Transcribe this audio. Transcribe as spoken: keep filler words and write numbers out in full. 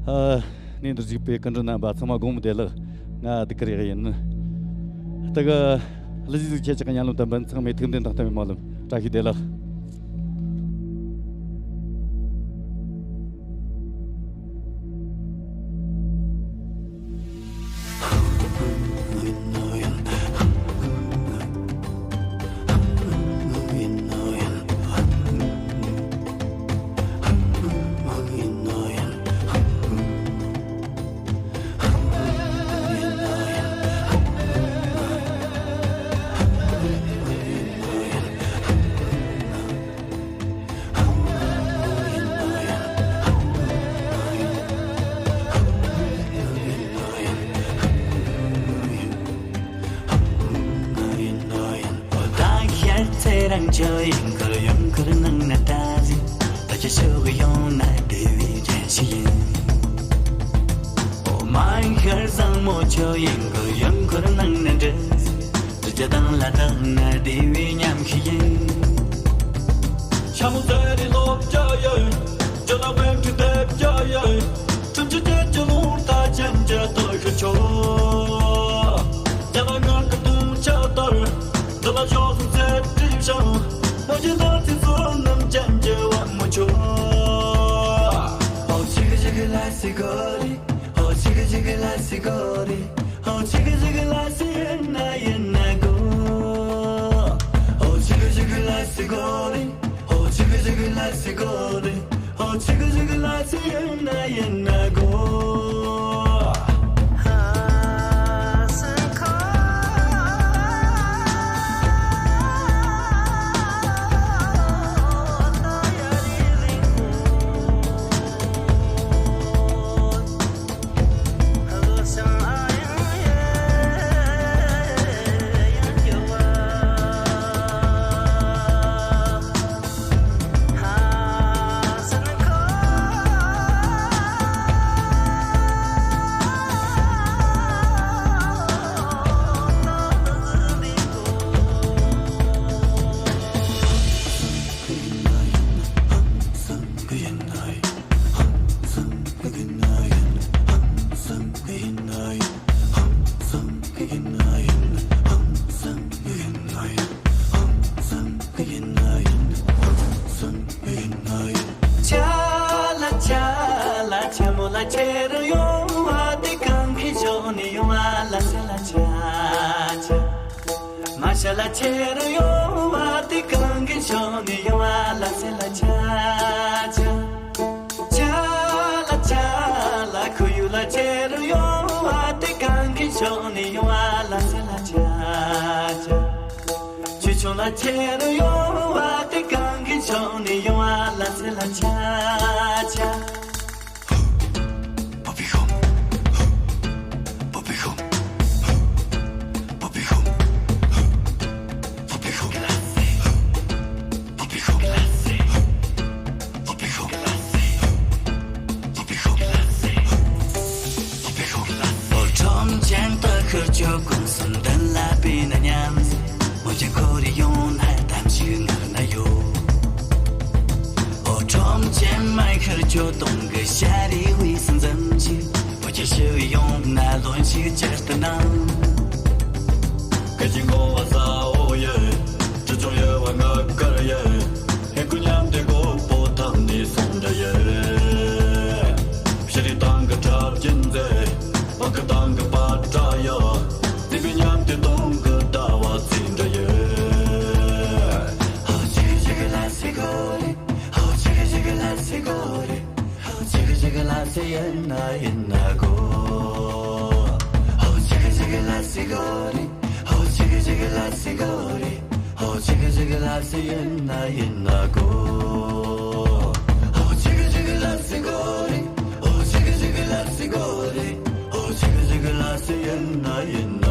ཨ། གནས་འདིར་བཞུགས་པའི་སྐུ་མགྲོན་རྣམ་པ་ཚང་མ་དགོང་མོ་བདེ་ལེགས། ང་བདེ་སྐྱིད་རེ་ཡིན། ད་ག་གླུ་གཞས་གཟིགས་ཁྱེད་ཅག་གི་ཉམས་ལེན་དུ་འབུལ། ཚང་མས་ཐུགས་འདུན་དང་བསྟུན་པའི་སྨོན་ལམ། བཀྲ་ཤིས་བདེ་ལེགས། ད་ཤར་ཚེ་རིང་ཁྱོད་ཡིན་ཁར་ཡོང་ཁར་ནང་ན་ད་ཟིན། ད་ཁྱེད་ཤོག་ཡོང་ན་བདེ་བའི་རྒྱན་ཞིག་ཡིན། ཨོ་མ་ཡིན་ཤར་བཟང་མོ་ཁྱོད་ཡིན་ཁར་ཡོང་ཁར་ནང་ན་འདྲ་ཟིན། དྲི་བརྒྱ་དང་ལ་དྭགས་ན་བདེ་བའི་ཉམས་ཤིག་ཡིན། ཤ་མོ་ཟེར་རི་ལོ་བརྒྱ་ཡོད། ཇོ་ལ་བན་ཁྲི་དེབ་བརྒྱ་ཡོད། ཁྲིམས་ཆུ་སྐྱེད་ཀྱི་ལུང་རྟ་ཅན་གྱི་སྟོད་ཤུ་ཆོ། རྒྱ་ལ་ངང་གི་དུང་ཆ་ལྟར། འདི་ལ་ཞོགས་སུ་ཚེ་བྲིས་ཤིང་། མོ་ཇི་ལྟར་ཚེ་བཟོ་རྣམས་ཅན་གྱི་བ་མོ་ཆོ། ཨོ་ཆི་གི་ཆི་གི་ལ་སི་གོ་རི། ཨོ་ཆི་གི་ཆི་གི་ལ་སི་གོ་རི། ཨོ་ཆི་གི་ཆི་གི་ལ་སི་ཡིན་ན་ཡིན་ན་གོ། ཨོ་ཆི་གི་ཆི་གི་ལ་སི་གོ་རི། ཨོ་ཆི་གི་ཆི་གི་ལ་སི་གོ་རི། ཨོ་ཆི་གི་ཆི་གི་ལ་སི་ཡིན་ན་ཡིན་ན་གོ། ཆ་ལ་ཆ་ལ་ཆ་མོ་ལ་ཆེ་རུ་ཡོང་བ་དེ་གང་གི་ཕྱོགས་ནས་ཡོང་བ་ལ་ཆ་ལ་ཆ་ཆ། མ་ཤ་ལ་ཆེ་རུ་ཡོང་བ་དེ་གང་གི་ཕྱོགས་ནས་ཡོང་བ་ལ་ཆ་ལ་ཆ་ཆ། ཆ་ལ་ཆ་ལ་ཁོར་ཡུག་ལ་ཆེ་རུ་ཡོང་བ་དེ་གང་གི་ཕྱོགས་ནས་ཡོང་བ་ལ་ཆ་ལ་ཆ་ཆ། ཆུ་ཆུང་ལ་ཆེ་རུ་ཡོང་བ་དེ་གང་གི་ཕྱོགས་ནས་ཡོང་བ་ལ་ཆ་ལ་ཆ་ཆ། ཁྲོམ་ཆེན་དུ་ཤར་ཆོས་ཀུན་གསུམ་མདུན་ལ་སྤོས་ན་ཉམས། མོ་ཅིག་ཁོ་རེ་ཡོང་ན་གཏམ་ཞིག་ངར་ན་ཡོད། ཨོ་ཁྲོམ་ཆེན་མ་ཤར་ཆོས་གཏོང་གི་ཤ་རི་བའི་སྲིད་འཛིན་ཞིག་མོ་ཅིག་ཞི་བའི་ཡོང་ན་ལོན་ཞིག་ཅར་དུ་ནང་། ཁ་ཅིག་ངོ་བ་ས་འོ་ཡེ། ཁྲི་ཆུང་ཡེ་བ་ང་དཀར་ཡེ། ཧེ་ཀུ་མཉམ་དེ་གོ་པོ་ཐང་ནི་སོང་འདྲ་ཡེ། ཤ་རི་ཏང་གི་ཁྲབ་ཀྱིན་ཛེ། བ་གི་ཏང་གི་པ་ཏྲ་ཡེ། དེ་བི་མཉམ་དེ་ཏོང་གི་ཏ་བ་ཚིག་འདྲ་ཡེ། ཧོ་ཆི་གི་ཆི་གི་ལ་སི་གོ་རི། ཧོ་ཆི་གི་ཆི་གི་ལ་སི་གོ་རི། ཧོ་ཆི་གི་ཆི་གི་ལ་སི་ཡིན་ན་ཡིན་ན་གོ། ཧོ་ཆི་གི་ཆི་གི་ལ་སི་གོ་རི། ཧོ་ཆི་གི་ཆི་གི་ལ་སི་གོ་རི། ཧོ་ཆི་གི་ཆི་གི་ལ་སི་ཡིན་ན་ཡིན་ན་གོ། ཧོ་ཆི་གི་ཆི་གི་ལ་སི་གོ་རི། ཧོ་ཆི་གི་ཆི་གི་ལ་སི་གོ་རི། ཧོ་ཆི་གི་ཆི་གི་ལ་སི་ཡིན་ན་ཡིན་ན།